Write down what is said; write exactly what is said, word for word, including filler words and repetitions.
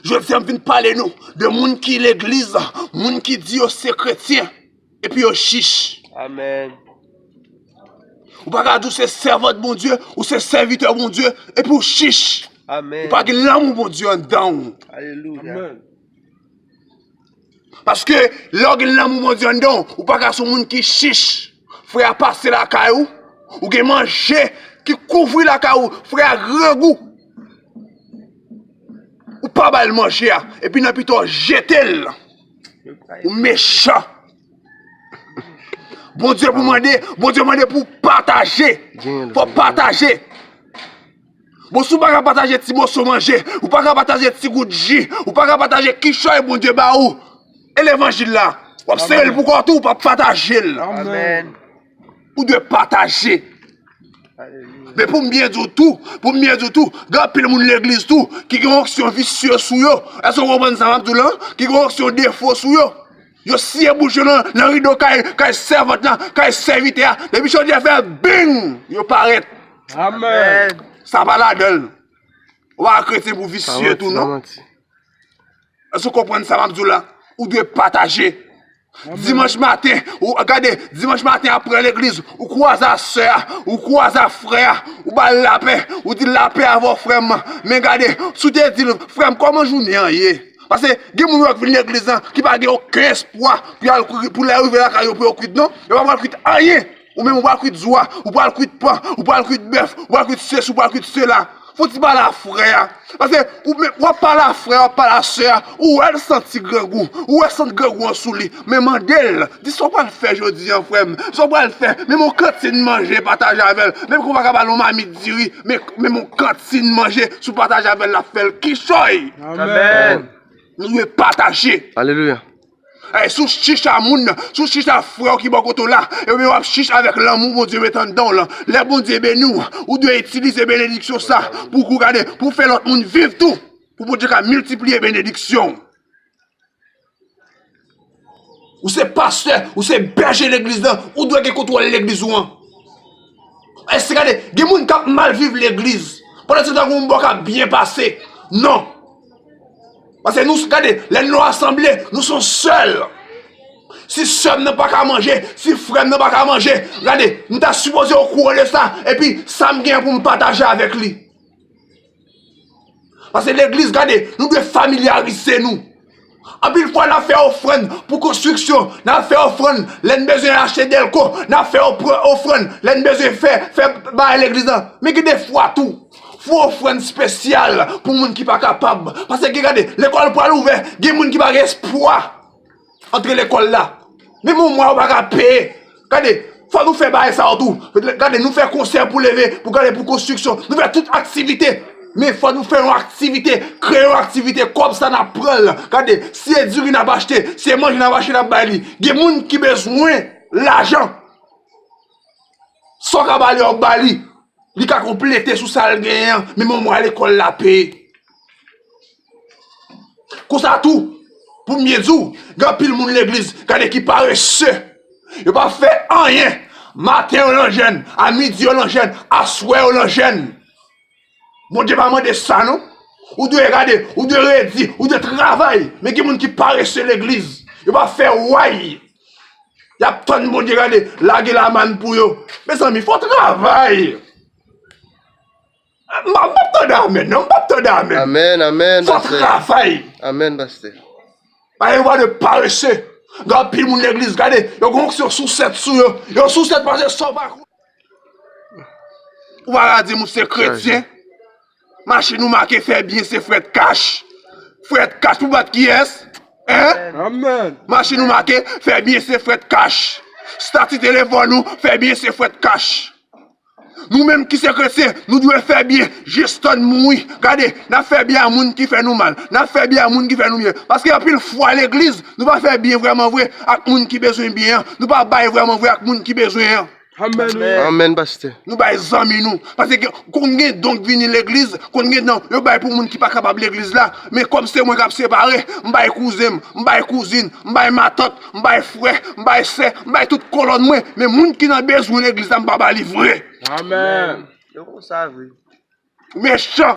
Jodi a, m vin pale nou de moun ki legliz, moun ki di yo se kretyen, epi yo chich. Amèn. Ou pa ka di w se sèvant Bondye, ou se sèvitè Bondye, epi w chich. Amèn. Ou pa gen lanmou Bondye anndan w. Alelouya. Amèn. Paske lè w gen lanmou Bondye anndan w, ou pa ka se yon moun ki chich. Frè a pase lakay ou, ou gen manje ki kouvri lakay ou, frè a grangou. Ou pa ba l manje a, epi nan pita w jete l. Ou mechan. Bondye pou mande, Bondye mande pou pataje. Fò pataje. Bon, si w pa ka pataje ti moso manje, ou pa ka pataje ti gout ji, ou pa ka pataje kichòy Bondye ba ou, e levanjil la, w ap sere l pou kò w tou, ou p ap pataje l. Amèn. Ou dwe pataje. Men pou m byen di w tou, pou m byen di w tou, gen anpil moun legliz tou ki gen onksyon visye sou yo. Èske w konprann sa m ap di w la? Ki gen onksyon defo sou yo. Yo siye bouch yo nan, nan rido kay, kay sèvant la, kay sèvitè a. Depi chòdyè fè bing, yo parèt. Amèn. Sa pa ladan l. Ou pa kretyen pou visye tou, non. Èske w konprann sa m ap di w la? Ou dwe pataje. Dimanch maten, ou gade, dimanch maten apre legliz, ou kwaze a sè a, ou kwaze a frè a, ou ba l lapè, ou di l lapè avè w frè m. Men gade, si w te di l, frè m, kòman jounen an ye? Paske gen moun yo k vin legliz lan ki pa gen okenn espwa pou y al kwi-, pou lè yo rive lakay yo pou yo kwit, non. Yo pa pral kwit anyen. Ou menm ou pral kwit zwa, ou pral kwit pan, ou pral kwit bèf, ou pral kwit sesi, ou pral kwit sela. Fò w ti pale a frè a. Paske ou menm, w ap pale a frè a, w ap pale a sè a, ou wè l santi grangou, ou wè sant grangou an sou li. Men mande l, di sa w pral fè jodi a, frè m. Sa w pral fè, menm yon kantin manje pataje avè l. Menm ke w pa ka ba l yon mamit diri, men, menm yon kantin manje, si w pataje avè l, l ap fè l kichòy. Amèn. Nou dwe pataje. Alelouya. Ey, si w chich a moun, si w chich a frè w ki bò kote w la, ebyen w ap chich avèk lanmou Bondye met anndan w lan. Lè Bondye beni w, ou dwe itilize benediksyon sa pou w gade, pou w fè lòt moun viv tou, pou Bondye ka miltipliye benediksyon w. Ou se pastè, ou se bèje legliz lan, ou dwe gen kontwòl legliz ou an. Èske gade, gen moun k ap mal viv legliz, pandan se tan gen yon bò k ap byen pase? Non. Paske nou, gade, lè nou asanble, nou se yon sèl. Si sè m nan pa ka manje, si frè m nan pa ka manje, gade, m ta sipoze okouran de sa, epi sa m gen pou m pataje avèk li. Paske legliz, gade, nou dwe familyarize nou. Anpil fwa, n ap fè ofrann pou konstriksyon, n ap fè ofrann lè n bezwen achte dèlko, n ap fè opr-, ofrann lè n bezwen fè, fè bagay legliz lan. Men gen de fwa tou, fè ofrann espesyal pou moun ki pa kapab. Paske gen, gade, lekòl pral ouvè, gen moun ki pa gen espwa antre lekòl la. Menm yon mwa yo pa ka peye. Gade, fò nou fè bagay sa yo tou. Gade, nou fè konsè pou leve, pou gade, pou konstriksyon. Nou fè tout aktivite. Men fò nou fè yon aktivite, kreye yon aktivite, kòb sa n ap pran l. Gade, si e diri n ap achte, si e manje n ap achte, n ap bay li. Gen moun ki bezwen lajan. Sa w ka ba li, w ap ba li. Li ka konplete sou sa l genyen an, menm yon mwa lekòl la peye. Konsa tou, pou m byen di w, gen anpil moun legliz, gade ki parese. Yo pa fè anyen. Maten yo nan jèn, a midi yo nan jèn, aswè yo nan jèn. Bondye pa mande sa non. Ou dwe gade, ou dwe redi, ou dwe travay. Men gen moun ki parese legliz. Yo pa fè way. Y ap tann Bondye gade, lage lamàn pou yo. Mezanmi, fò travay. M, m p ap tande amèn, non, m p ap tande amèn. Amèn, amèn, pastè. Fò travay. Amèn, pastè. Pa gen vwa de parese. Gen anpil moun legliz, gade, yo gen onksyon sousèt sou yo. Yo sousèt pase sa w pa kwè. Ou pa ka di m ou se kretyen. Machin ou make fè byen se Frèt Kach. Frèt Kach pou bat kiyès? Hein? Amèn. Machin ou make fè byen se Frèt Kach. Stati telefòn ou fè byen se Frèt Kach. Nou menm ki se kretyen, nou dwe fè byen jis tann mouri. Gade, n ap fè byen a moun ki fè nou mal. N ap fè byen a moun ki fè nou byen. Paske anpil fwa legliz, nou pa fè byen vrèman vre ak moun ki bezwen byen an. Nou pa bay vrèman vre ak moun ki bezwen an. Amèn, wi. Amèn, pastè. Nou bay zanmi nou. Paske gen, konn gen don k vini legliz, konn gen don yo bay pou moun ki pa kapab legliz la. Men kòm se mwen k ap separe, m bay kouzen m, m bay kouzin, m bay matant, m bay frè, m bay sè, m bay tout kolòn mwen. Men moun ki nan bezwen legliz la, m pa ba li vre. Amèn. Yo konsa vre. Mechan.